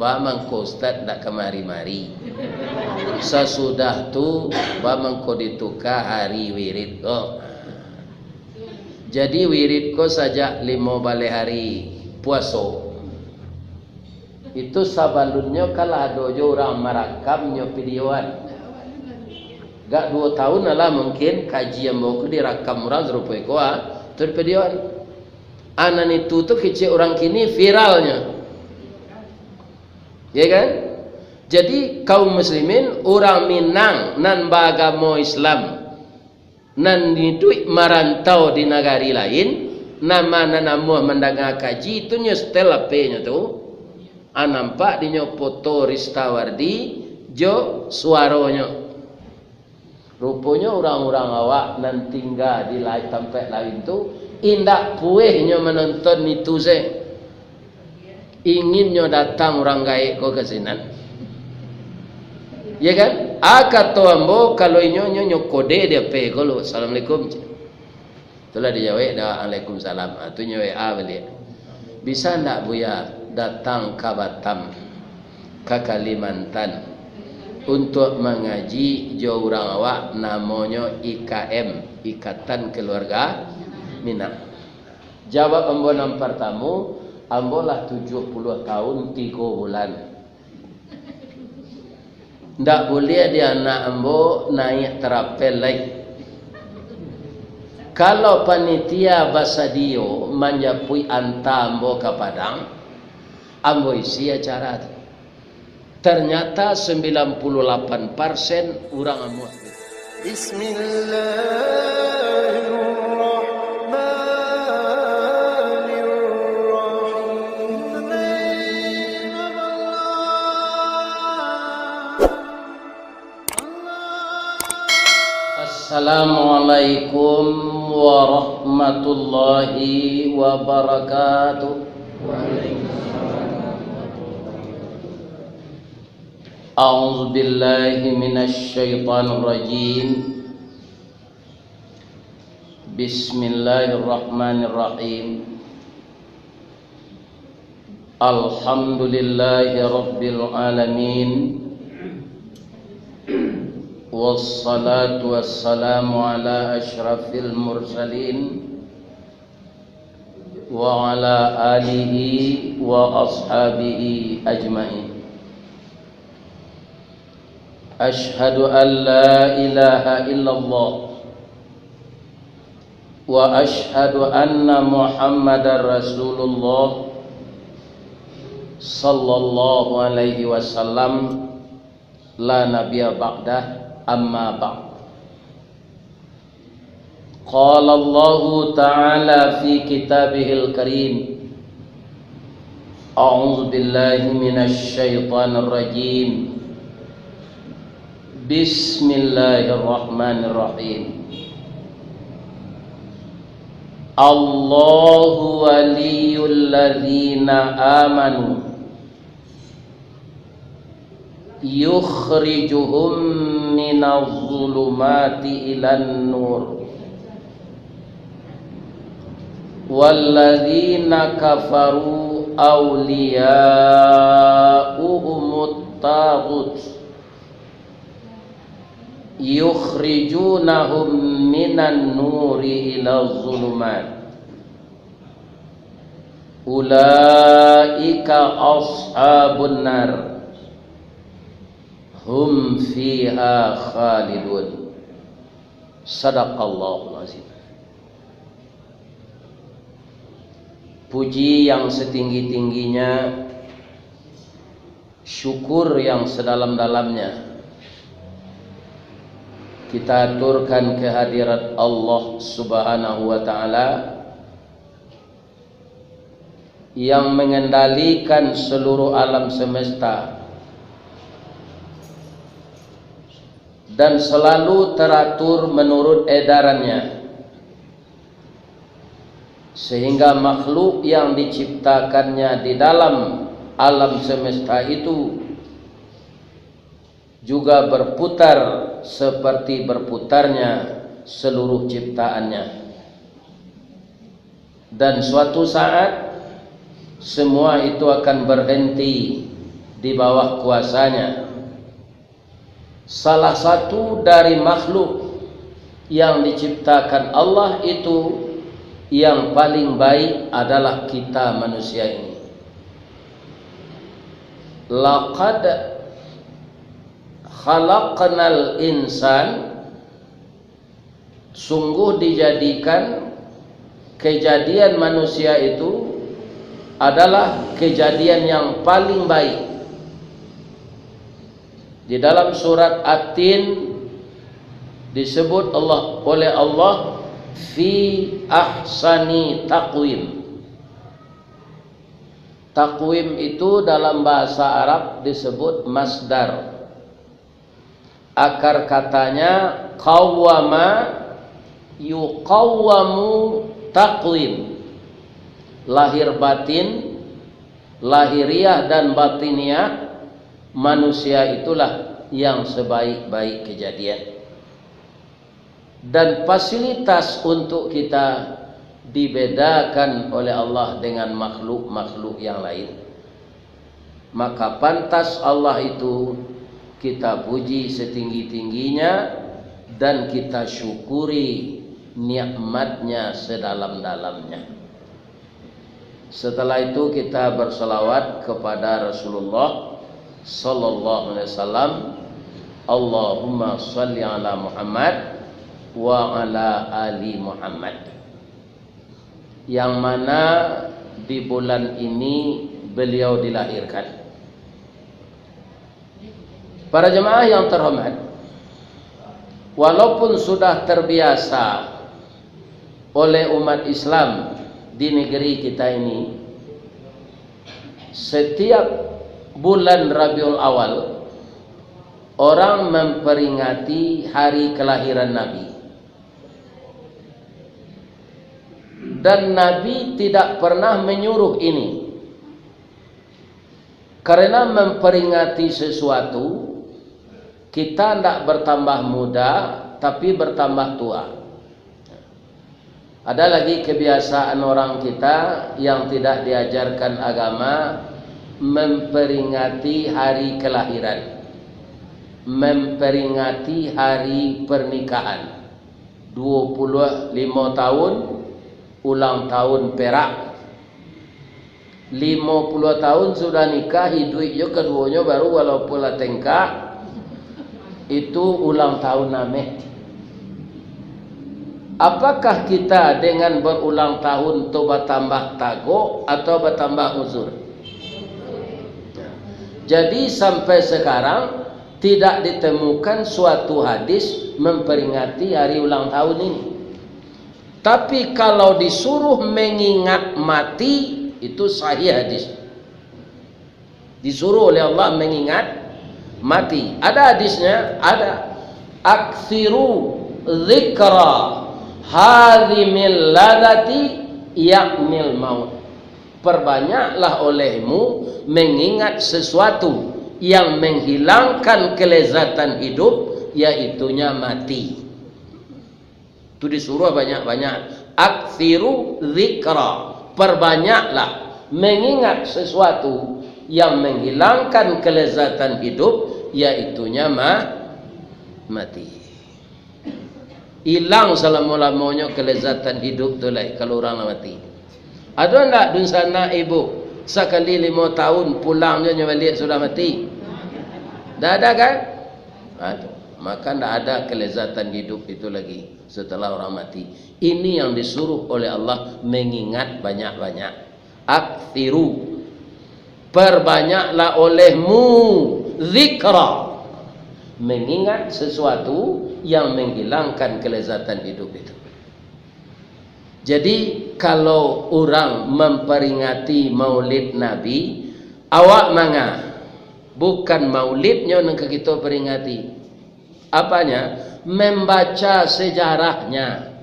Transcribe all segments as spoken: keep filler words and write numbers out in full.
Ba mangko ustaz ndak kamari-mari. Sasudah tu, ba mangko dituka hari wirid ko. Jadi wirid ko sajak limo baleh hari puaso. Itu sabalunnyo kalah ado jo urang marakam nyo videoan. Gak duo tahun lah mungkin kaji ambo ko dirakam urang sarupo iko, ah, tu di videoan. Anan itu tu kecek urang kini viralnyo. Ya kan? Jadi kaum muslimin, urang Minang nan baagamo Islam, nan iduik marantau di nagari lain, nan ma-, nan namuah mandanga kaji, itu nyo setel H P-nyo tu, ah, nampak dinyo foto Ristawardi jo suaronyo. Ruponyo urang-urang awak nan tingga di lai-, tampek lain tu, indak pueh nyo manonton itu se. Inginnyo datang urang gaek ko ka sinan. Ya kan? Ah, kato ambo, kalau inyo, nyo, nyo kode di H P ko lo, "Assalamualaikum," cek. Itulah dijawek dah, "Waalaikumsalam." Ah, tu nyo W A baliak. "Bisa ndak Buya datang ka Batam, ka Kalimantan, untuak mangaji jo urang awak namonyo I K M, Ikatan Keluarga Minang?" Jawab ambo nan partamo, "Ambo lah tujuah puluah tahun tigo bulan. Ndak buliah di anak ambo naiak tarapel lai. Kalau panitia basadio manjapuik anta ambo ka Padang, ambo isi acara tu." Ternyata sembilan puluh lapan persen urang amuah. Bismillahirrahmanirrahim. Assalamualaikum warahmatullahi wabarakatuh. A'udzubillahi minasyaitonirrajim. Bismillahirrahmanirrahim. Alhamdulillahi rabbil alamin. Wassalatu wassalamu ala asyrafil mursalin wa ala alihi wa ashabihi ajmain. Asyhadu an la ilaha illallah wa asyhadu anna Muhammadar Rasulullah sallallahu alaihi wasallam, la nabiyya ba'dah, amma ba'd. Qala Allahu ta'ala fi kitabihil karim, a'udzu billahi minasy syaithanir rajim. Bismillahirrahmanirrahim. Allahu waliyul ladzina amanu yukhrijuhum minaz zulumati ilan nur. Walladzina kafaru awliya'uhumut taghut yukhrijunahum minan nuri ilaz zulumat. Ulaika ashabun nar, hum fiha khalidun. Sadaqallahul azim. Puji yang setinggi-tingginya, syukur yang sedalam-dalamnya kita aturkan kehadirat Allah Subhanahu wa Ta'ala, yang mengendalikan seluruh alam semesta dan selalu teratur menurut edarannya, sehingga makhluk yang diciptakannya di dalam alam semesta itu juga berputar seperti berputarnya seluruh ciptaannya. Dan suatu saat, semua itu akan berhenti di bawah kuasanya. Salah satu dari makhluk yang diciptakan Allah itu yang paling baik adalah kita manusia ini. Laqad khalaqnal insan, sungguh dijadikan kejadian manusia itu adalah kejadian yang paling baik. Di dalam surat At-Tin disebut Allah, oleh Allah, "Fi ahsani taqwim." Taqwim itu dalam bahasa Arab disebut masdar. Akar katanya qawwama, yuqawwamu taqwim. Lahir batin, lahiriah dan batiniah manusia itulah yang sebaik-baik kejadian. Dan fasilitas untuk kita dibedakan oleh Allah dengan makhluk-makhluk yang lain. Maka pantas Allah itu kita puji setinggi-tingginya dan kita syukuri nikmatnya sedalam-dalamnya. Setelah itu kita bersalawat kepada Rasulullah sallallahu alaihi wasallam, "Allahumma shalli ala Muhammad wa ala ali Muhammad." Yang mana di bulan ini beliau dilahirkan. Para jemaah yang terhormat, walaupun sudah terbiasa oleh umat Islam di negeri kita ini, setiap bulan Rabiul Awal, orang memperingati hari kelahiran Nabi. Dan Nabi tidak pernah menyuruh ini. Karena memperingati sesuatu, kita ndak bertambah muda, tapi bertambah tua. Ada lagi kebiasaan orang kita yang tidak diajarkan agama, memperingati hari kelahiran, memperingati hari pernikahan. Duo puluah limo tahun, ulang tahun perak. Limo puluah tahun sudah nikah, iduik jo kaduonyo baru, walaupun lah tengkak, itu ulang tahun ameh. Apakah kita dengan berulang tahun tu batambah tagok atau batambah uzur? Jadi, sampai sekarang tidak ditemukan suatu hadis memperingati hari ulang tahun ini. Tapi kalau disuruh mengingat mati, itu sahih hadis. Disuruh oleh Allah mengingat mati. Ada hadisnya? Ada. "Aktsiru dzikra hadzimil ladzati ya'nil maut." Perbanyaklah olehmu mengingat sesuatu yang menghilangkan kelezatan hidup, yaitunya mati. Itu disuruh banyak-banyak. "Aktsiru dzikra." Perbanyaklah mengingat sesuatu yang menghilangkan kelezatan hidup, yaitunya ma-, mati. Hilang salamo-lamonyo kelezatan hidup tu lai, kalau urang lah mati. Ado ndak dunsanak ibu, sakali limo tahun pulang jo nyo baliak sudah mati? Ndak ada, kan? Nah, tu. Maka ndak ada kelezatan hidup itu lagi setelah orang mati. Ini yang disuruh oleh Allah mengingat banyak-banyak. "Aktsiru." Perbanyaklah olehmu dzikra. Mengingat sesuatu yang menghilangkan kelezatan hidup itu. Jadi, kalau urang memperingati Maulid Nabi, awak manga, bukan maulidnyo nan ka kito peringati. Apanya? Membaca sejarahnya.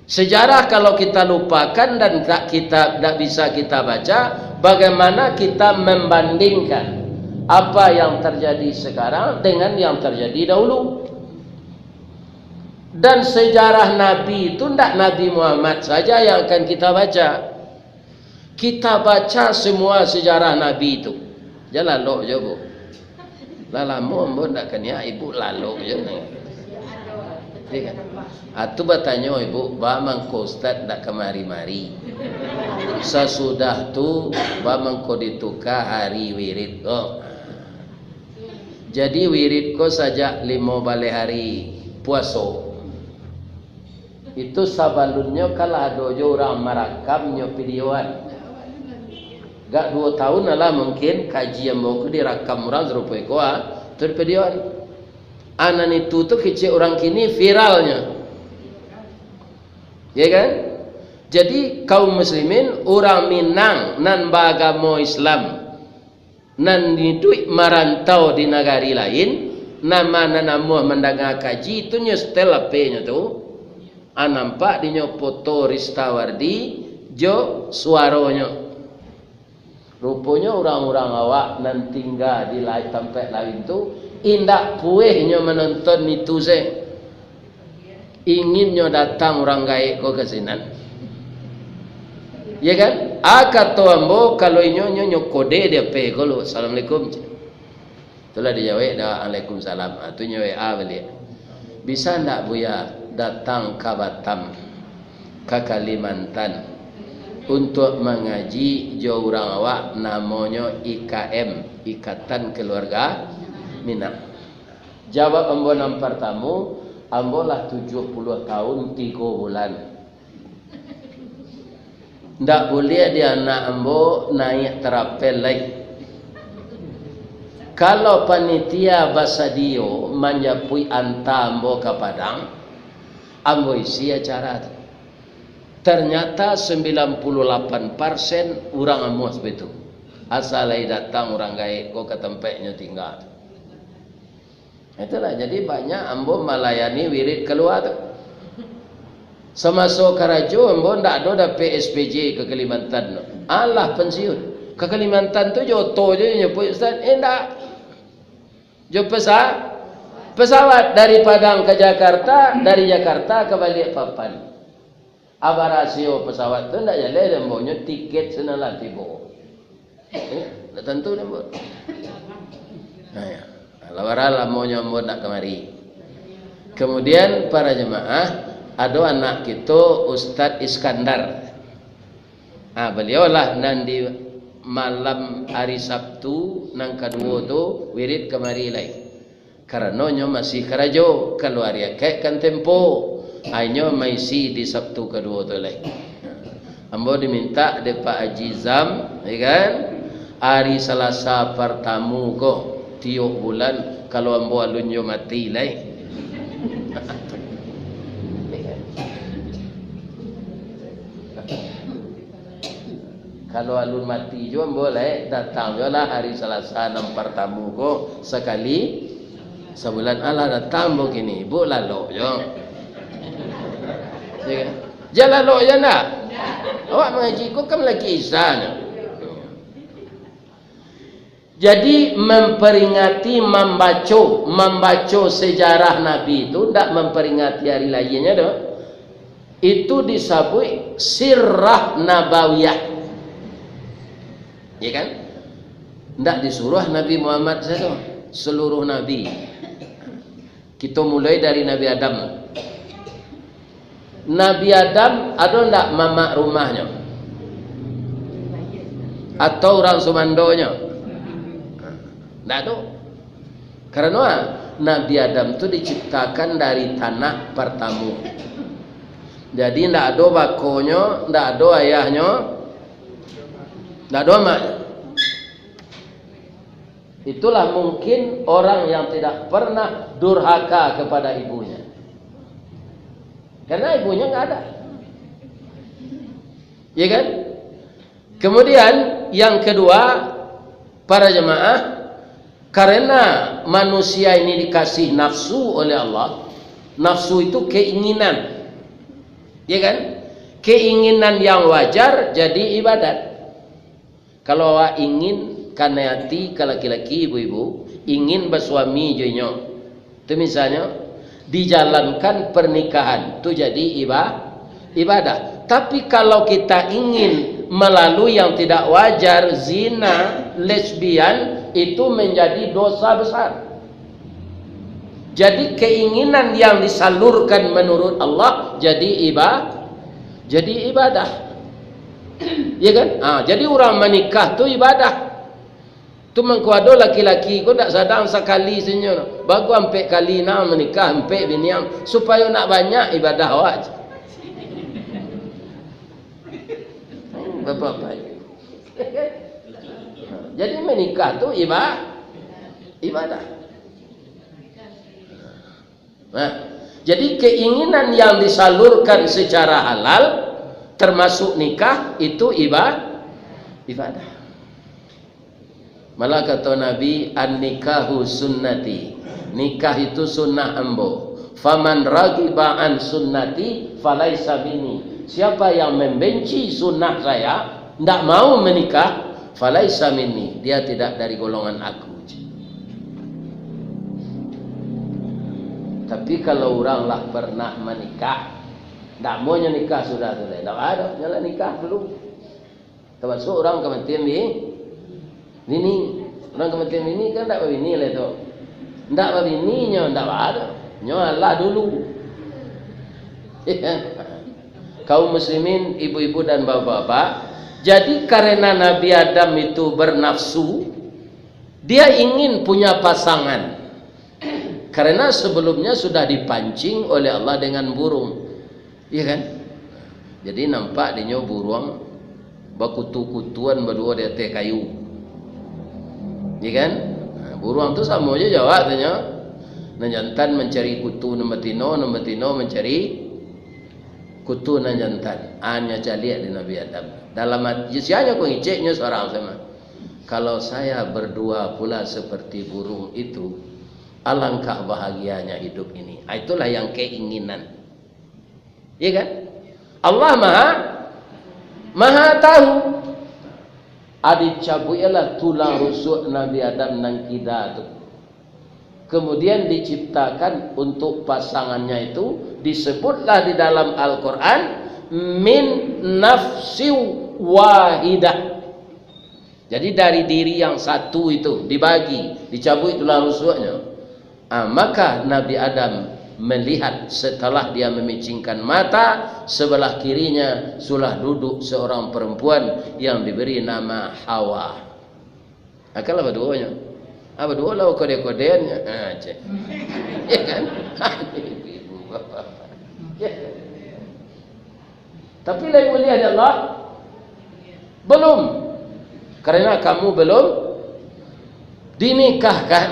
Sejarah kalau kita lupakan dan tak kita, tak bisa kita baca, bagaimana kita membandingkan apa yang terjadi sekarang dengan yang terjadi dahulu? Dan sejarah Nabi itu ndak Nabi Muhammad saja yang akan kita baca. Kita baca semua sejarah Nabi tu. Jan lalok jo, Bu. Lah lamo ambo ndak kaniak, Ibu lalok jo. Iya kan? Atu batanyo Ibu, ba mangko Ustaz ndak kamari-mari. Sasudah tu, ba mangko dituka hari wirid ko. Jadi wirid ko sajak limo baleh hari puaso. Itu sabalunnyo kan lah ado jo urang marakam nyo videoan. Gak duo tahun lah mungkin kaji ambo ko dirakam urang sarupo iko, ah, tu dipidioan. Ah, nan itu tu kecek urang kini viralnyo. Ya kan? Jadi kaum muslimin, urang Minang nan baagamo Islam, nan iduik marantau di nagari lain, nan ma nan namuah mandanga kaji tu nyo setel H P-nyo tu, ah, nampak dinyo foto Ristawardi jo suaronyo. Ruponyo urang-urang awak nan tingga di lai-, tampek lain tu, indak pueh nyo manonton itu se. Inginnyo datang urang gaek ko ka sinan. Ya kan? Ah, kato ambo, kalau inyo, nyo, nyo kode di H P ko lu, "Assalamualaikum," cek. Itulah dijawek dah, "Waalaikumsalam." Ah, tu nyo W A baliak. "Bisa ndak Buya datang ka Batam, ka Kalimantan, untuak mangaji jo urang awak namonyo I K M, Ikatan Keluarga Minang?" Jawab ambo nan partamu, "Ambo lah tujuah puluah tahun tigo bulan. Ndak buliah di anak ambo naiak tarapel lai. Kalau panitia basadio manjapuik anta ambo ka Padang, ambo isi acara tu." Ternyata sembilan puluh lapan persen urang amuah sabagai tu. Asa lai datang urang gaek ko ka tampeknyo tingga tu. Itulah, jadi banyak ambo malayani wirid kalua tu. Samaso karajo ambo ndak ado dapek S P J ka Kalimantan tu. Alah pensiun. Ka Kalimantan tu jo oto jo nyo pai, Ustaz? Eh, ndak. Jo pesa-, pesawat dari Padang ka Jakarta, dari Jakarta ka Balikpapan. Abarasio pesawat tu ndak jaleh, ambo nyo tiket sinan lah tibo. Eh, ndak tantu deh, ambo. Nah, ya. Lah bara lamonyo ambo ndak kamari. Kemudian, para jemaah, ado anak kito, Ustaz Iskandar. Ah, baliau lah nan di malam hari Sabtu nan kaduo tu wirid kamari lai. Karano nyo masih karajo, kalau ari Akaik kan tempo, inyo maisi di Sabtu kaduo tu lai. Ambo dimintak dek Pak Haji Zam, ya kan, ari Salasa partamu ko tiok bulan, kalau ambo alun jo mati lai. Kalau alun mati juo ambo lai, datang juo lah hari Salasa nan partamu ko sakali sabulan. Alah, datang ambo kini, Ibu lalok juo. Ya kan? Jan lalok jan ndak? Awak mangaji ko kan malaki Isa nyo. Jadi, memperingati, mambaco, mambaco sejarah Nabi tu, ndak memperingati hari lahianyo doh. Itu disabuik sirah nabawiyah. Ya kan? Ndak disuruah Nabi Muhammad sajo, seluruh nabi. Kito mulai dari Nabi Adam. Nabi Adam ado ndak mamak rumahnyo? Atau urang sumandonyo? Ndak ado. Karano Nabi Adam tu diciptakan dari tanah partamu. Jadi, ndak ado bakonyo, ndak ado ayahnyo, ndak ado amaknyo. Itulah mungkin orang yang tidak pernah durhaka kepada ibunya. Karena ibunya nggak ada. Ya kan? Kemudian, yang kedua, para jemaah, karena manusia ini dikasih nafsu oleh Allah, nafsu itu keinginan. Ya kan? Keinginan yang wajar jadi ibadat. Kalau awak ingin kanai ati ka laki-laki, ibu-ibu, ingin basuami jo inyo, tu misalnyo, dijalankan pernikahan, tu jadi iba-, ibadah. Tapi kalau kita ingin melalui yang tidak wajar, zina, lesbian, itu menjadi dosa besar. Jadi, keinginan yang disalurkan menurut Allah jadi iba-, jadi ibadah. Ya kan? Ah, jadi urang manikah tu ibadah. Tu mangko ado laki-laki ko ndak sadang sakali sajo. Bagus ampek kali nah manikah, ampek binian, supayo nak banyak ibadah awak. Bapak-bapak. Jadi manikah tu iba-, ibadah. Nah, jadi keinginan yang disalurkan secara halal, termasuk nikah, itu iba-, ibadah. Malah kato Nabi, "An-nikahu sunnati." Nikah itu sunnah ambo. "Faman raghiba an sunnati, falaisa minni." Siapa yang membenci sunnah saya, ndak mau menikah, "falaisa minni." Dia tidak dari golongan aku. Tapi kalau urang lah pernah menikah, ndak mau nyo nikah sudah tu lai. Ndak ado, nyo lah nikah dulu. Termasuk urang kamatian bi-, bini. Urang kamatian bini kan ndak babini lai tu. Ndak babini nyo, ndak baa tu. Nyo alah dulu. Kaum muslimin, ibu-ibu dan bapak-bapak, jadi karena Nabi Adam itu bernafsu, dia ingin punya pasangan. Karena sebelumnya sudah dipancing oleh Allah dengan burung. Iya kan? Jadi nampak dinyo buruang bakutu-kutuan baduo di ateh kayu. Iya kan? Nah, buruang tu samo jo jo awak tu nyo. Nan jantan mancari kutu nan batino, nan batino mancari kutu nan jantan. Anyo caliak di Nabi Adam. Dalam ati, sia nyo ko ngicek nyo sorang samo. Kalau saya berdua pula seperti burung itu, alangkah bahagianya hidup ini. Ah, itulah yang keinginan. Iya kan? Allah Maha, Maha Tahu. Ah, dicabuiklah tulang rusuk Nabi Adam nan kida tu. Kemudian diciptakan untuk pasangannya itu, disebutlah di dalam Al-Quran, "Min nafsi wahidah." Jadi dari diri yang satu itu dibagi, dicabuik tulang rusuknyo. Ah, maka Nabi Adam melihat setelah dia memicingkan mata, sebelah kirinya sudah duduk seorang perempuan yang diberi nama Hawa. Ah, kan lah baduonyo. Ah, baduo lah kode-kodean. Ah, cek. Ya kan? Ibu-ibu, bapak-bapak. Ya. Tapi lai buliah dek Allah? Belum. Karena kamu belum dinikahkan.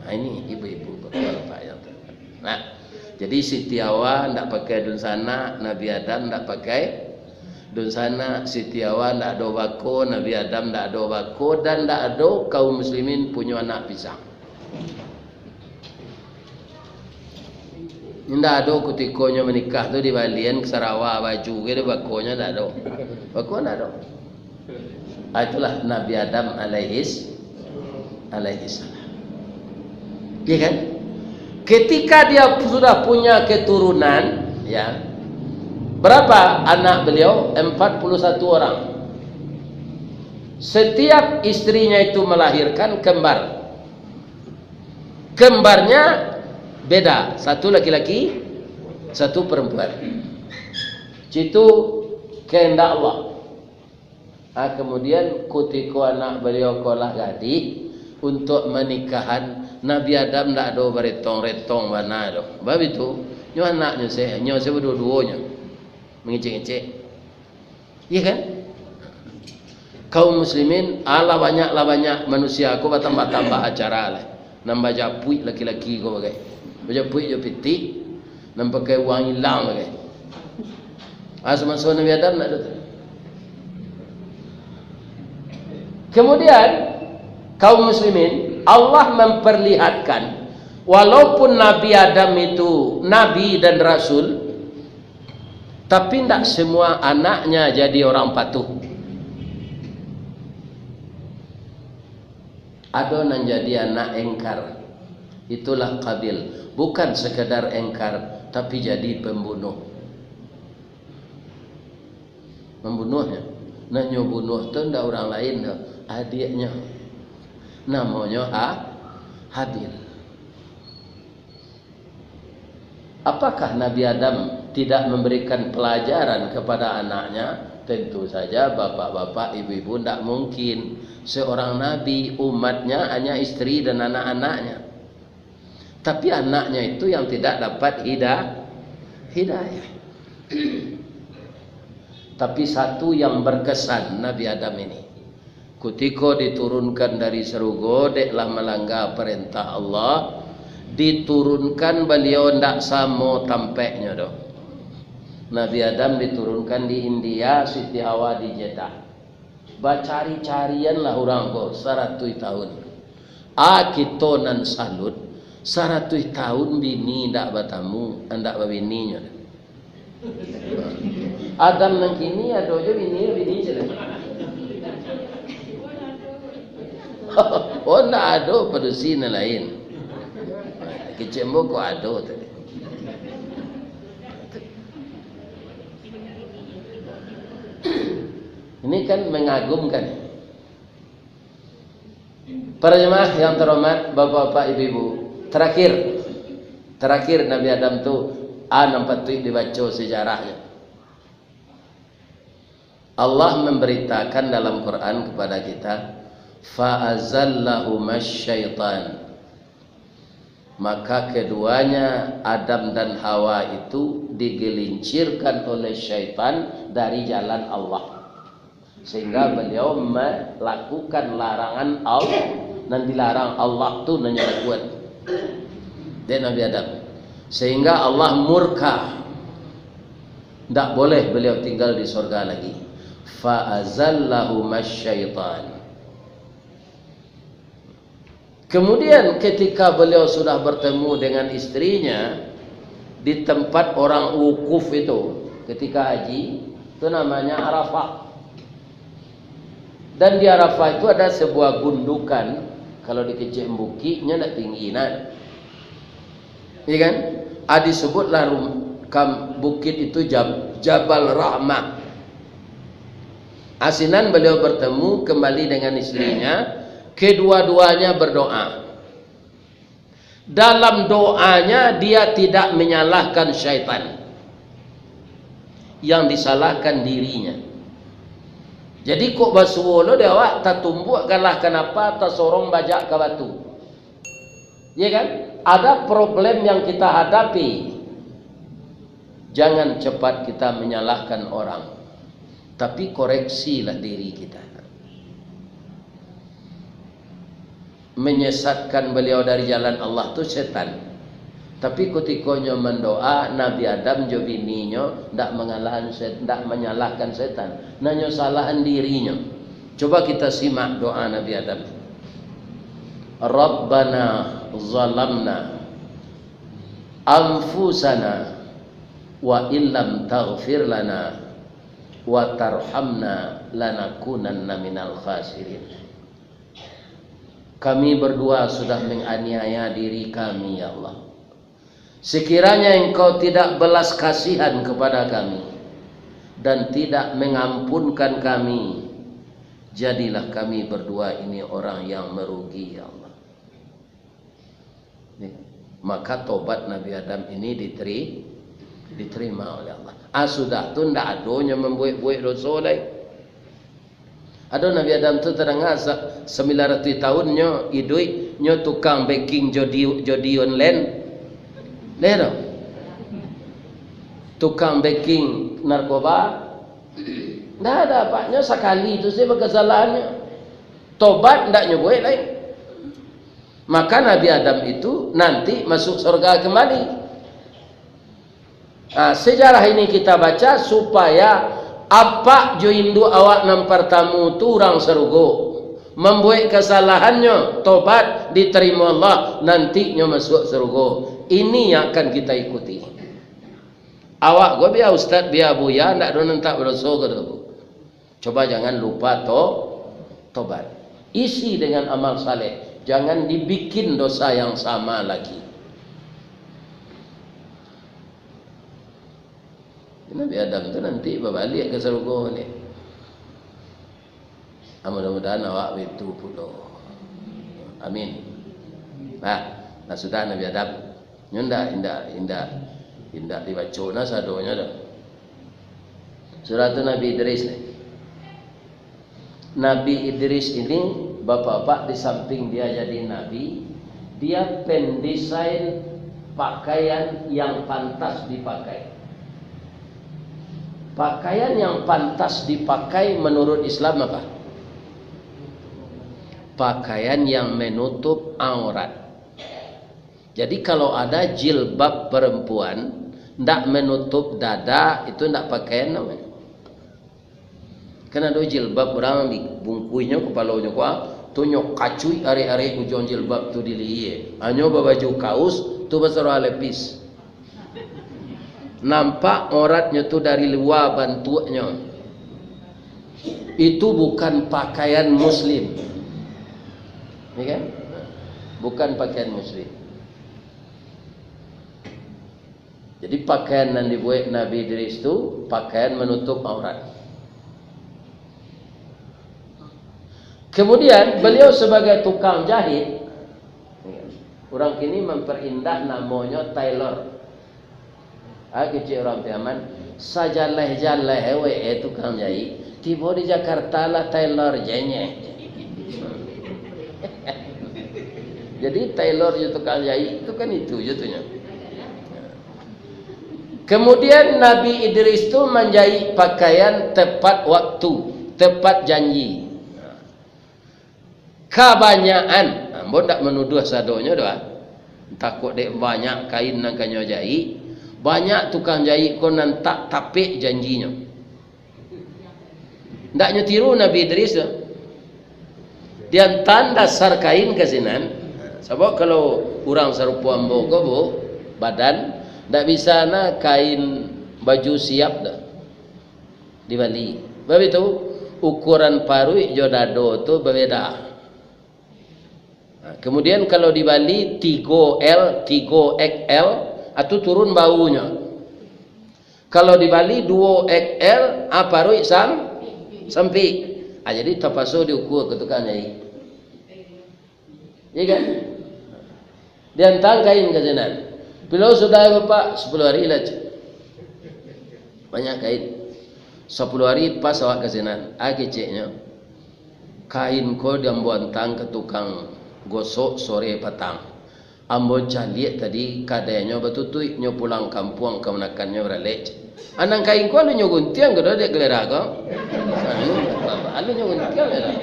Nah, ini ibu-ibu, bapak-bapak yang terhormat. Nah, jadi Siti Hawa ndak pakai dunsanak, Nabi Adam ndak pakai dunsanak, Siti Hawa ndak ado bako, Nabi Adam ndak ado bako, dan ndak ado kaum muslimin punyo anak pisang. Indak ado kutiko nyo manikah tu dibalian ka Sarawak baju ge, bakonyo ndak ado. Bako ndak ado. Ah, itulah Nabi Adam alaihis, alaihissalam. Ya kan? Ketika dia sudah punya keturunan, ya, berapa anak beliau? Empat puluh satu orang. Setiap istrinya itu melahirkan kembar. Kembarnya beda, satu laki-laki, satu perempuan. Situ kehendak Allah. Ah, kemudian kutiko anak baliau ko lah gadih, untuk manikahan, Nabi Adam ndak ado baretong-retong bana doh. Bab itu, nyo anaknyo se, nyo se baduo-duonyo, mangecek-ngecek. Iya kan? Kaum muslimin, alah banyak, lah banyak manusia ko batambah-tambah acara lah. Nan bajapuik laki-laki ko bagai. Bajapuik jo pitik, nan pakai uang ilang bagai. Ah, samaso Nabi Adam ndak ado tu. Kemudian, kaum muslimin, Allah memperlihatkan, walaupun Nabi Adam itu nabi dan rasul, tapi ndak semua anaknya jadi orang patuh. Ado nan jadi anak engkar. Itulah Qabil. Bukan sekadar engkar, tapi jadi pembunuh. Mambunuahnyo. Nah, nyo bunuah tu ndak urang lain doh, adiaknyo. Namonyo Ha-, Habil. Apakah Nabi Adam tidak memberikan pelajaran kepada anaknya? Tentu saja, bapak-bapak, ibu-ibu, ndak mungkin. Seorang nabi, umatnya hanya istri dan anak-anaknya. Tapi anaknya itu yang tidak dapat hida-, hidayah. Tapi satu yang berkesan Nabi Adam ini, kutiko diturunkan dari sarugo, dek lah malangga parentah Allah, diturunkan baliau ndak samo tampeknyo doh. Nabi Adam diturunkan di India, Siti Hawa di Jeddah. Bacari-carianlah urang ko saratuih tahun. A, kito nan salut, saratuih tahun bini ndak batamu, ndak babininyo. Adam nan kini ado jo bini, bini je lah. Oh, ndak ado padusi nan lain. Kecek ambo ko ado tadi. Ini kan mengagumkan. Para jemaah yang terhormat, bapak-bapak, ibu-ibu, terakhir, terakhir Nabi Adam tu, a, nan patuik dibaco sejarahnyo. Allah memberitakan dalam Quran kepada kita, "Fa azallahuma syaitan." Maka keduanya, Adam dan Hawa itu, digelincirkan oleh syaitan dari jalan Allah. Sehingga beliau melakukan larangan Allah, nan dilarang Allah tu nan nyo lakukan. Dek Nabi Adam. Sehingga Allah murka. Ndak boleh beliau tinggal di sorga lagi. Fa azallahuma syaitan. Kemudian, ketika beliau sudah bertemu dengan istrinya di tempat orang wukuf itu, ketika haji, itu namanya Arafah. Dan di Arafah itu ada sebuah gundukan, kalau dikecek bukiknyo ndak tinggi, nah. Iya kan? A, disebutlah rum-, kam-, bukit itu Jab-, Jabal Rahmah. A, sinan beliau bertemu kembali dengan istrinya, kedua-duanya berdoa. Dalam doanya, dia tidak menyalahkan syaitan. Yang disalahkan dirinya. Jadi, kok basuo lo dek awak, tatumbuak galah kanapa, tasorong bajak ka batu. Ya kan? Ada problem yang kita hadapi, jangan cepat kita menyalahkan orang, tapi koreksilah diri kita. Menyesatkan beliau dari jalan Allah tu setan. Tapi kutiko nyo mandoa, Nabi Adam jo bininyo ndak mangalahan set-, ndak manyalahkan setan. Nah, nyo salahan dirinyo. Coba kita simak doa Nabi Adam. "Rabbana zalamna anfusana wa illam taghfir lana wa tarhamna lanakunanna minal khasirin." Kami berdua sudah menganiaya diri kami, ya Allah. Sekiranya Engkau tidak belas kasihan kepada kami dan tidak mengampunkan kami, jadilah kami berdua ini orang yang merugi, ya Allah. Ni, maka tobat Nabi Adam ini diteri-, diterima oleh Allah. Ah, sudah tu ndak ado nyo mambuek-buek doso lai. Ado Nabi Adam tu tadanga sa-, sambilan ratuih tahun nyo iduik, nyo tukang backing jodi, jodi online. Leh tu. Tukang backing narkoba. Ndak ada, Pak. Nyo sakali tu saja bakesalahannyo. Tobat ndak nyo buek lai. Maka Nabi Adam itu nanti masuk surga kembali. Nah, sejarah ini kita baca supaya apak jo induak awak nan partamu tu urang sarugo. Mambuek kasalahannyo, tobat, ditarimo Allah, nanti nyo masuak sarugo. Ini yang akan kita ikuti. Awak ko bia ustaz, bia buya, ndak ado nan tak badoso, kato ko. Coba jangan lupa to-, tobat. Isi dengan amal saleh. Jangan dibikin dosa yang sama lagi. Nabi Adam tu nanti babaliak ka sarugo ni. Nah, mudah-mudahan awak baitu pulo. Amin. Nah, nah sudah Nabi Adam. Nyo indak, indak, indak, indak dibaco nah sadonyo doh. Sudah tu Nabi Idris ni. Nabi Idris ini, bapak-bapak, di samping dia jadi nabi, dia pendesain pakaian yang pantas dipakai. Pakaian yang pantas dipakai menurut Islam apa? Pakaian yang menutup aurat. Jadi, kalau ada jilbab perempuan ndak menutup dada, itu ndak pakaian namanya. Kan ado jilbab urang dibungkuihnyo kapalonyo ko, tu nyo kacuik arek-arek ujuang jilbab tu di lihie. Hanyo babaju kaus, tu basaluar lepis. Nampak auratnyo tu dari lua bantuaknyo. Itu bukan pakaian muslim. Ya kan? Bukan pakaian muslim. Jadi, pakaian nan dibuek Nabi Idris tu pakaian manutup aurat. Kemudian, beliau sebagai tukang jahit, urang kini mamperindah namonyo tailor. Ah, kecek urang Piaman, sajaleh-jaleh wek eh tukang jahit, tibo di Jakarta lah tailor jenyeh. Jadi, tailor jo tukang jahit tu kan itu je tu nyo. Kemudian Nabi Idris tu manjahit pakaian tepat waktu, tepat janji. Kabanyakan, ambo ndak manuduah sadonyo doh, ah. Takok dek banyak kain nan ka nyo jahit, banyak tukang jahit ko nan tak tapek janjinyo. Ndak nyo tiru Nabi Idris tu. Diantaan dasar kain ka sinan. Sabab kalau urang sarupo ambo ko, Bu, badan, ndak bisa nah kain baju siap doh dibali. Sabab itu, ukuran paruik jo dado tu babeda. Nah, kemudian kalau dibali tigo L, tigo X L, atu turun baunyo. Kalau dibali duo X L, ah, paruik sam-, sampik. Ah, jadi tapaso diukua ka tukang jahit. Iya kan? Diantaan kain ka sinan. Pilo sudah, Bapak? Sapuluah hari lah, cek. Banyak kain. Sapuluah hari pas awak ka sinan. Ah, keceknyo. Kain ko di ambo antaan ka tukang gosok sore patang. Ambo caliak tadi, kadainyo batutuik, nyo pulang kampuang kamanakannyo baralek. Anang kain ko alun nyo guntiang ko doh dek galera ko? Alun, alun nyo guntiang ko doh.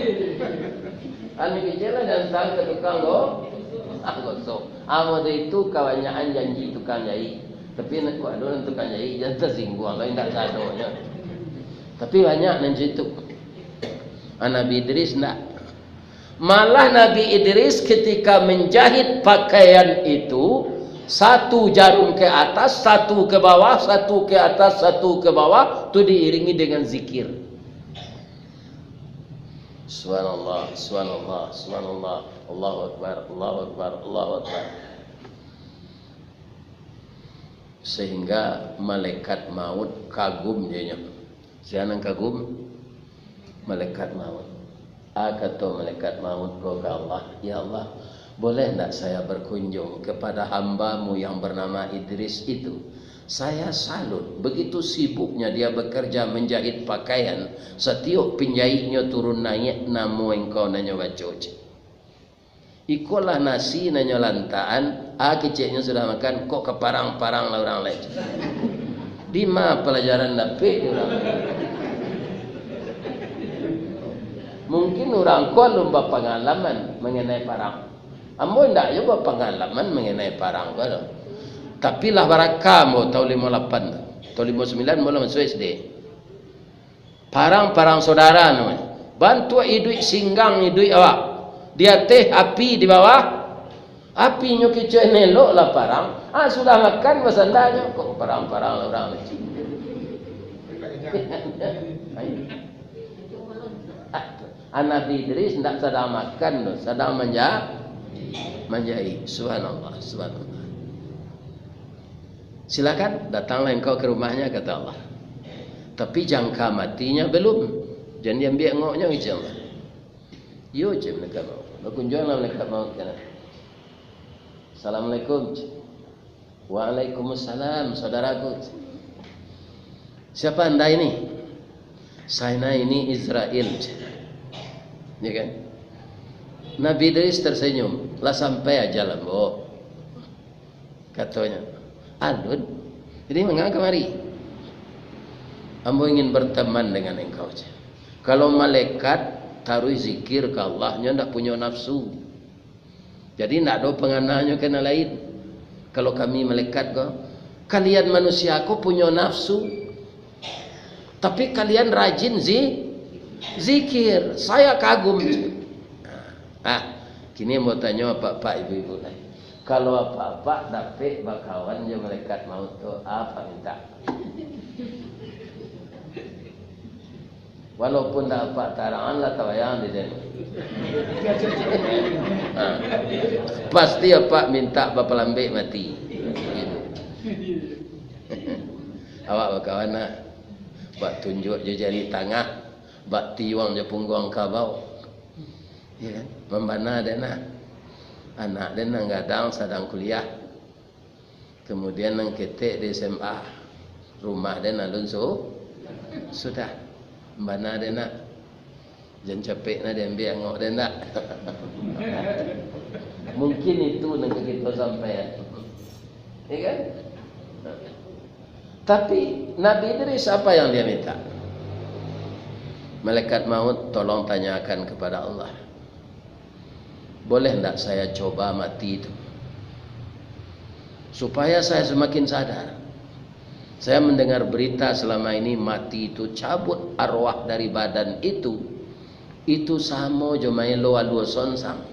Alun kecek lah diantaan ka tukang go-, ah, gosok. Ambo tu itu kabanyakan janji tukang jahit. Tapi nak kuat dulu tukang jahit, jan tasingguang, kalau indak sadonyo. Tapi banyak nan cak itu. Ah, Nabi Idris ndak. Malah Nabi Idris ketika menjahit pakaian itu, satu jarum ke atas, satu ke bawah, satu ke atas, satu ke bawah, tu diiringi dengan zikir. Subhanallah, subhanallah, subhanallah, Allahu Akbar, Allahu Akbar, Allahu Akbar. Sehingga malaikat maut kagum dinyo. Sia nan kagum? Malaikat maut. Ah, kato malaikat maut ko ka Allah, "Ya Allah, boleh ndak saya berkunjung kepada hamba-Mu yang bernama Idris itu? Saya salut, begitu sibuknya dia bekerja menjahit pakaian, satiok penjahitnyo turun naiak namo engkau nan nyo baco," cek. Ikolah nasi nan nyo lantaan, ah, keceknyo sudah makan, kok ka parang-parang lah urang lai. Dima palajaran dapek di urang? Mungkin urang ko alun bapangalaman mangenai parang. Ambo indak juo bapangalaman mangenai parang ko doh. Tapi lah baraka ambo taun limo lapan tu. Taun limo sambilan ambo lah masuak S D. Parang, parang saudara namonyo. Bantuak iduik singgang iduik awak. Di ateh api, di bawah api, nyo kicek elok lah parang. Ah, sudah makan basandanyo, kok parang-parang lah urang ni. Ah, Nabi Idris ndak sadang makan tu, sadang manja-, manjahit. Subhanallah, subhanallah. "Silakan, datanglah engkau ke rumahnya," kata Allah. "Tapi jangka matinya belum. Jan diambiak ngoknyo," kecek Allah. Iyo, cek malaikat maut. Bakunjuanglah malaikat maut ka nan. "Assalamualaikum," cek. "Waalaikumsalam, saudaraku." "Siapa Anda ini?" "Saya ini Izrail," cek. Ya kan? Nabi Idris tersenyum. "Lah sampai ajal ambo," katonyo. "Alun? Jadi manga kamari?" "Ambo ingin berteman dengan engkau," cek. "Kalau malaikat taruih zikir ka Allah, nyo ndak punyo nafsu. Jadi ndak ado pangananyo ka nan lain. Kalau kami malaikat ko, kalian manusia ko punyo nafsu. Tapi kalian rajin zi-, zikir. Saya kagum." Ah, kini ambo tanyo apak-apak, ibu-ibu lai. Kalau apak-apak dapek bakawan jo malaikat maut tu, apak mintak? Walaupun dak apak tarangan lah tabayang di den. Ha. Pasti apak mintak bapalambek mati. Awak bakawan lah. Bak tunjuak jo jari tangah, bak tiuang jo pungguang kabau. Ya kan? Mambana den lah. Anak den nan gadang sadang kuliah. Kemudian nan ketek di S M A. Rumah den alun su-, sudah. Mambana den nak. Jan capek nah diambiak angok den nak. Mungkin itu nan ka kito sampaian. Ya kan? Tapi Nabi Idris apa yang dia minta? "Malaikat maut, tolong tanyakan kepada Allah. Boleh ndak saya coba mati itu? Supaya saya semakin sadar. Saya mendengar berita selama ini mati itu cabut arwah dari badan itu, itu samo jo maelo alua sonsang.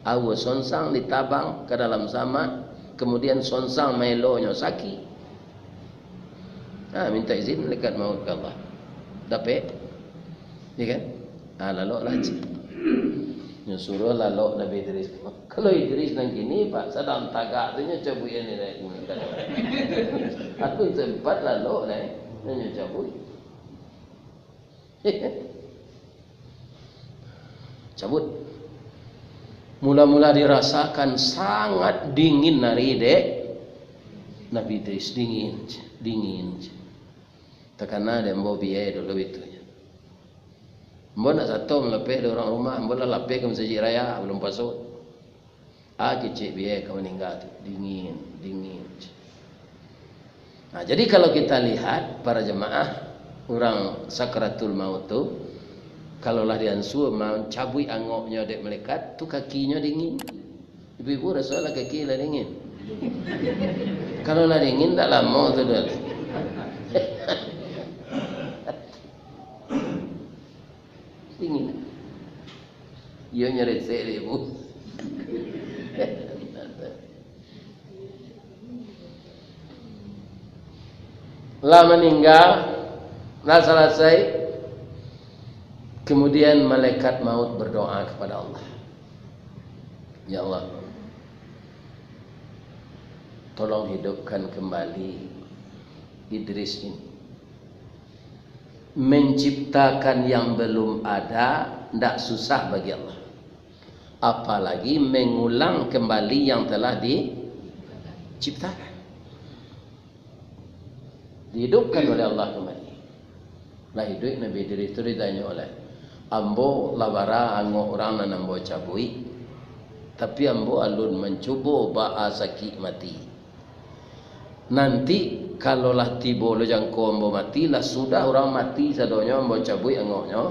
Alua sonsang ditabang ka dalam samak, kemudian sonsang maelonyo sakik." Ha, mintak izin malaikat maut ka Allah. Dapek? Ya kan? Ha, lalok lah cik. Nyo suruah lalok Nabi Idris. Kalau Idris nan kini, Pak, sadang tagak tu nyo cabuik ni naik. Aku sempat lalok naik, nyo cabuik. Cabut. Mula-mula dirasakan sangat dingin ari dek Nabi Idris, dingin, dingin. Takana dek ambo biai dulu itu. Ambo nak sato malapeh dek urang rumah, ambo lah lapeh ka masajik raya, balun puaso. Ah, kecek biai ka maningga tu, dingin, dingin. Nah, jadi kalau kita lihat, para jemaah, urang sakaratul maut tu, kalau lah diansua mancabuik angoknyo dek malaikat, tu kakinyo dingin. Ibu-ibu raso lah kaki lah dingin. Kalau lah dingin, tak lamo tu doh. Dingin. Iyo nyo resek dek ibu. Lah maningga, lah salasai. Kemudian malaikat maut berdoa kepada Allah. Ya Allah, tolong hidupkan kembali Idris ini. Menciptakan yang belum ada ndak susah bagi Allah. Apalagi mengulang kembali yang telah diciptakan. Dihidupkan oleh Allah kembali. Lah iduik Nabi Idris tu ditanyo oleh, "Ambo lah bara angok urang nan ambo cabuik, tapi ambo alun mancubo baa sakik mati. Nanti, kalau lah tibo lo jangko ambo mati, lah sudah urang mati sadonyo ambo cabuik angoknyo,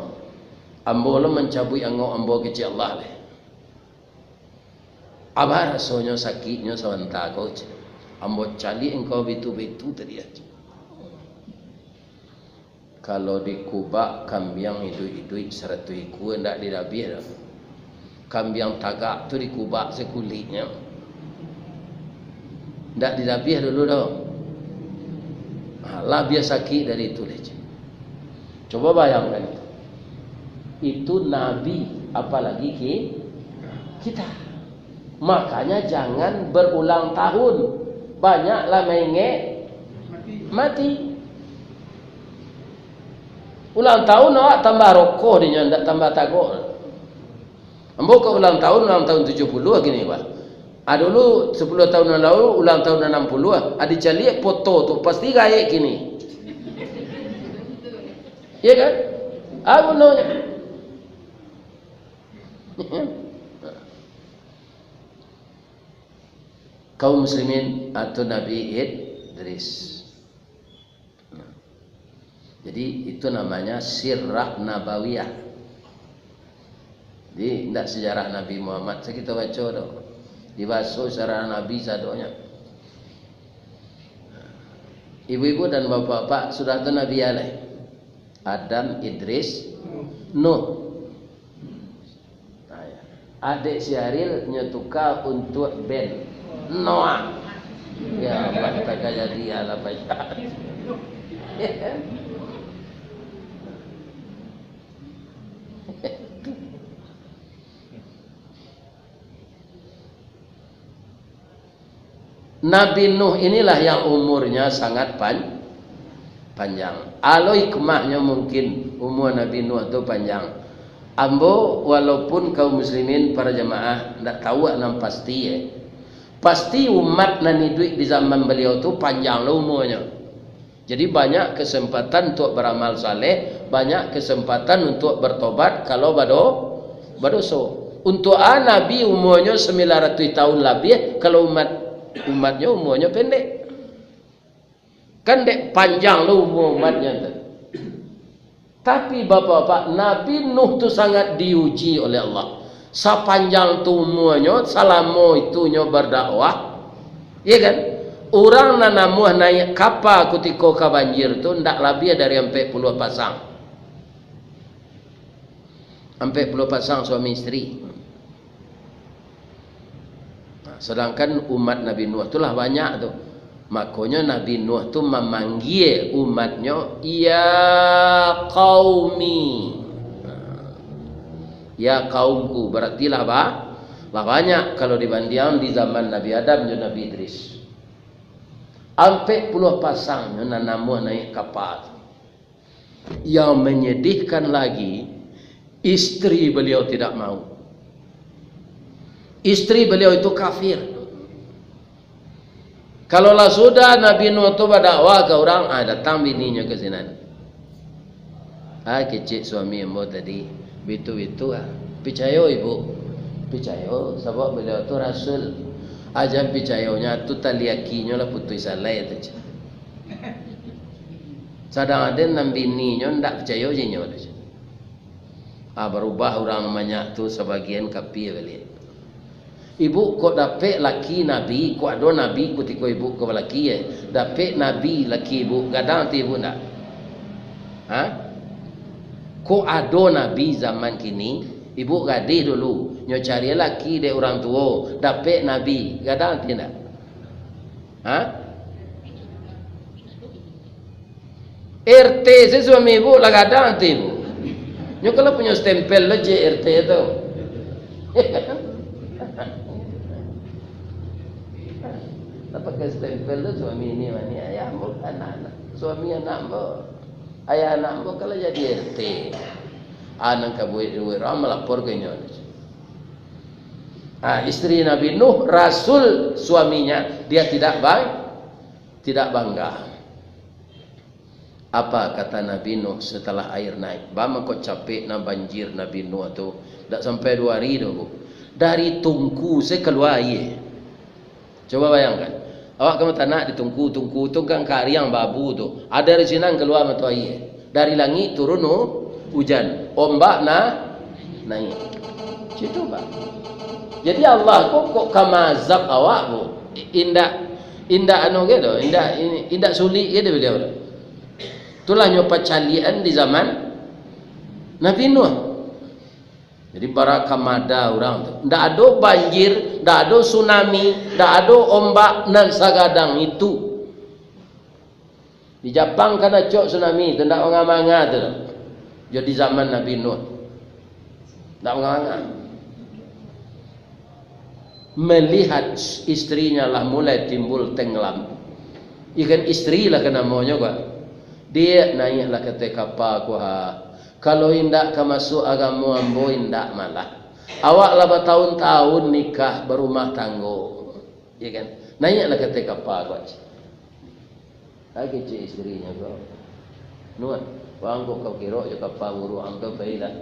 ambo lo mancabuik angok ambo kecek Allah lai. Aba rasonyo sakiknyo sabanta ko, cek. Ambo caliak engkau bitu-bitu tadi, cek. Kalau dikubak kambiang iduik-iduik saratuih ikua, ndak didabiah doh. Kambiang tagak tu dikubak sakuliknyo, ndak didabiah dulu doh. Ha, labiah sakik dari itu, cek. Coba bayangkan itu. Itu Nabi, apalagi ki-, kita. Makanya jangan berulang tahun. Banyaklah maingek mati. Ulang tahun awak tambah rokoh dinyo, ndak tambah tagok. Ambo ka ulang tahun, ulang tahun tujuh puluh kini, bah. Ah, dulu sapuluah tahun nan lalu, ulang tahun anam puluh, ah, dicaliak foto tu, pasti gaek kini. Iya kan? Ah, gunonyo. Kaum muslimin atau Nabi Idris. Nah, jadi itu namanya sirah nabawiyah. Jadi indak sejarah Nabi Muhammad sajo kito baco doh. Dibaso sejarah Nabi sadonyo. Ibu-ibu dan bapak-bapak, sudah tu Nabi alai. Adam, Idris, Nuh. Nah, ya. Adek si Ariel nyo tuka untuak Ben. Noah. Ya, Allah, tak jadi alah banyak. Nabi Nuh inilah yang umurnya sangat pan-, panjang. Alo hikmahnyo mungkin umur Nabi Nuh tu panjang. Ambo, walaupun kaum muslimin, para jamaah, ndak tahu nan pasti, eh. Pasti umat nan iduik di zaman baliau tu panjang lo umurnyo. Jadi, banyak kesempatan untuk beramal saleh, banyak kesempatan untuk bertobat kalau bado-, badoso. Untuk a Nabi umurnyo sembilan ratuih tahun labiah, kalau umat, umatnyo umurnyo pendek. Kan dek panjang lo umur umatnyo tu. Tapi, bapak-bapak, Nabi Nuh tu sangat diuji oleh Allah. Sapanjang tu umurnyo, salamo itu nyo berdakwah, iya kan? Urang nan namuah naiak kapa kutiko ka banjir tu ndak labiah dari ampek puluah pasang. Ampek puluah pasang suami isteri. Nah, sadangkan umat Nabi Nuh tu lah banyak tu. Makonyo Nabi Nuh tu mamanggia umatnyo, "Ya qaumi." Nah, "Ya kaumku," bararti lah ba-, lah banyak kalau dibandiang di zaman Nabi Adam jo Nabi Idris. Ampek puluah pasang nyo nan namuah naiak kapa tu. Yang menyedihkan lagi, isteri beliau tidak mau. Isteri beliau itu kafir. Kalau lah sudah Nabi Nuh tu badakwah ka urang, ah, datang bininyo ka sinan. Ah, kecek suami ambo tadi, bitu-bitu ah. Picayo ibu? Picayo, sabab beliau tu rasul. Ah, jan picayonyo tu tali akinyo lah putuih salai tu. Sadang ado nan bininyo ndak picayo jo inyo tu. Ah, barubah urang banyak tu, sabagian kapia baliak. Ibu, kok dapek laki nabi, kok ado nabi kutiko ibu ko balaki, eh? Dapek nabi laki ibu, gadang ati ibu ndak? Ha? Kok ado nabi zaman kini, ibu gadih dulu, nyo cari laki dek urang tuo, dapek nabi, gadang ati ndak? Ha? R T se suami ibu lah gadang ati ibu. Nyo kalau punyo stempel lo je R T tu. Lah pakai stempel tu suami ini mani ayah ambo, anak-anak, suami anak ambo, ayah anak ambo kalau jadi R T. Anak ka buek duit orang melapor ke nyo. Ah, isteri Nabi Nuh, rasul suaminya, dia tidak bang-, tidak bangga. Apa kata Nabi Nuh setelah air naik? Baa mangko capek nan banjir Nabi Nuh tu, dak sampai duo hari doh, Bu. Dari tungku se kalua aia. Coba bayangkan, awak ka batanak di tungku, tungku tu kan kariang babu tu. Dari sinan kalua mato aia. Dari langik turun u-, ujan. Ombak na-, naiak. Cito, Pak. Jadi Allah ko kok ka maazab awak, Bu? Indak, indak anu ge doh, indak, indak sulik ge doh baliau tu. Itulah nyo pacaliak-an di zaman Nabi Nuh. Jadi, bara ka mada urang tu. Ndak ado banjir, ndak ado tsunami, ndak ado ombak nan sagadang itu. Di Japang kan acok tsunami tu, ndak manga-manga tu. Jadi zaman Nabi Nuh. Ndak manga-manga. Melihat istrinya lah mulai timbul tenggelam. Ikan istri lah ka namonyo ko. Diak naiaklah ka ateh kapa ko ha. Kalau indak ka masuak agamo ambo, indak malah. Awak lah batahun-tahun nikah, barumah tanggo, ya kan? Naiaklah ka ateh kapa ko, cek. Lai kecek istrinyo ko, "Nuh, bang, kok kau kirok jo kapa buruak ang tu, pailah."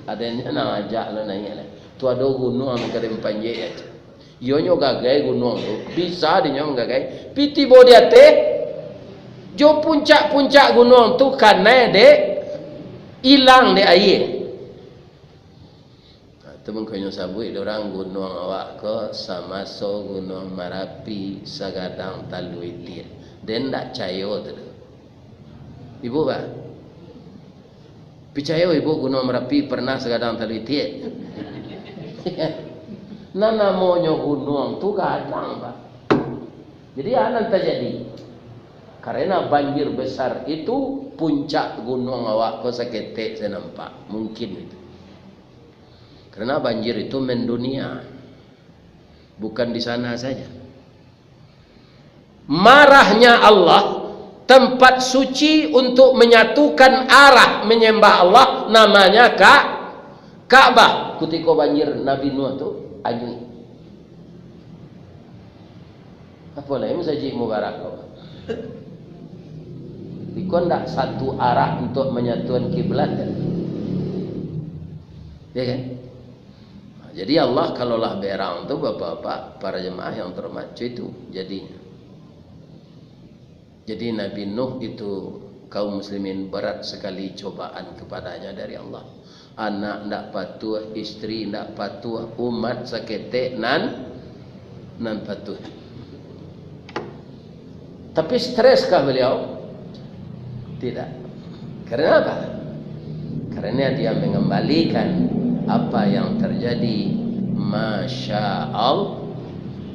Adonyo nan ajak lo naiak lah. Tu ado gunuang nan ka den panjek, cek. Iyonyo gagai gunuang tu, bisa dinyo manggagai, pi tibo di ateh, jo puncak-puncak gunuang tu kanai dek, ilang dek aia. Nah, tu mangkonyo sabuik dek urang gunuang awak ko samaso Gunuang Marapi sagadang talu itiak. Den ndak cayo tu doh. Ibu, Pak? Picayo ibu Gunuang Marapi parnah sagadang talu itiak? Nan namonyo gunuang tu gadang, Pak. Jadi, a nan tajadi? Karena banjir besar itu, puncak gunuang awak ko saketek se nampak. Mungkin itu. Karena banjir itu mendunia. Bukan di sana saja. Marahnya Allah, tempat suci untuk menyatukan arah menyembah Allah, namanya Ka-, Ka'bah. Kutiko banjir Nabi Nuh tu, anyuik. Apo lai Masajik Mubarak ko? Iko ndak satu arah untuk menyatukan kiblat, kan? Ya kan? Nah, jadi Allah kalau lah berang tu, Bapak-bapak, para jemaah yang terhormat, itu jadinya. Jadi Nabi Nuh itu, kaum muslimin, berat sekali cobaan kepadanya dari Allah. Anak ndak patuah, istri ndak patuah, umat saketek nan, nan patuah. Tapi streskah beliau? Tidak. Karena apa? Karena dia mengembalikan apa yang terjadi. Masya Allah.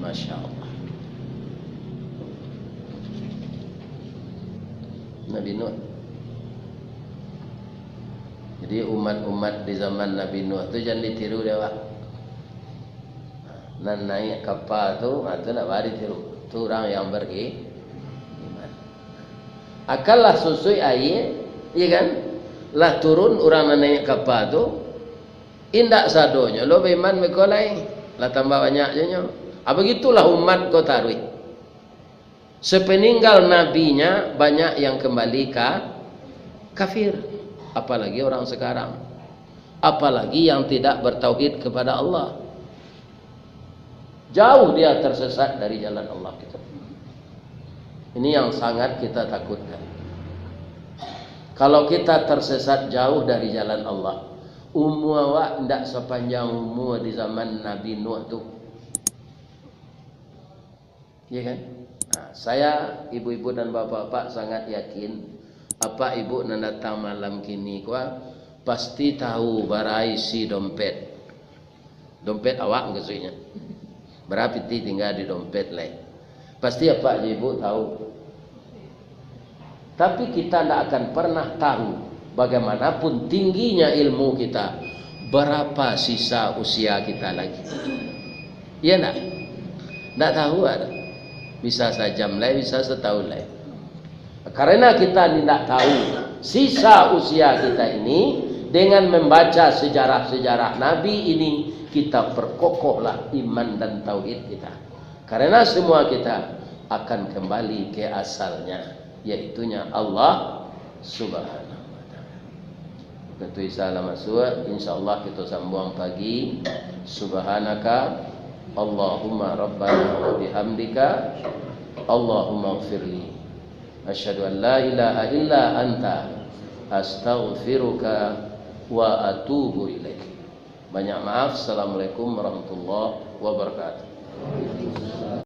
Masya Allah. Nabi Nuh. Jadi, umat-umat di zaman Nabi Nuh tu jan ditiru dek awak. Nan naiak kapa tu, ha, tu ndak baa ditiru. Tu urang yang beriman. Akan lah susuik aia, iya kan? Lah turun urang nan naiak kapa tu, indak sadonyo lo baiman beko lai. Lah tambah banyak jo nyo. Ah, bagitulah umat ko taruih. Sepeninggal nabinya, banyak yang kembali ka kafir. Apalagi orang sekarang. Apalagi yang tidak bertauhid kepada Allah. Jauh dia tersesat dari jalan Allah, gitu. Ini yang sangat kita takutkan. Kalau kita tersesat jauh dari jalan Allah, umua awak ndak sapanjang umua di zaman Nabi Nuh tu. Ya kan? Nah, saya, ibu-ibu dan bapak-bapak, sangat yakin, apak ibu nan datang malam kini ko, pasti tahu bara isi dompet. Dompet awak, maksudnya. Bara pitih tingga di dompet lai. Pasti apak jo ibu tahu. Tapi kita ndak akan pernah tahu, bagaimanapun tingginya ilmu kita, berapa sisa usia kita lagi. Iya ndak? Ndak tahu ado. Bisa sajam lai, bisa satahun lai. Karena kita ni ndak tahu sisa usia kita ini, dengan membaca sejarah-sejarah Nabi ini, kita perkokohlah iman dan tauhid kita. Karena semua kita akan kembali ke asalnya, yaitunya Allah Subhanahu wa Ta'ala. Wakatu Isya lah masuak, insyaallah kita sambuang pagi. Subhanaka Allahumma Rabbana wa bihamdika, Allahumma gfirli. Asyhadu an la ilaha illa anta, astaghfiruka wa atubu ilaik. Banyak maaf. Assalamualaikum warahmatullahi wabarakatuh.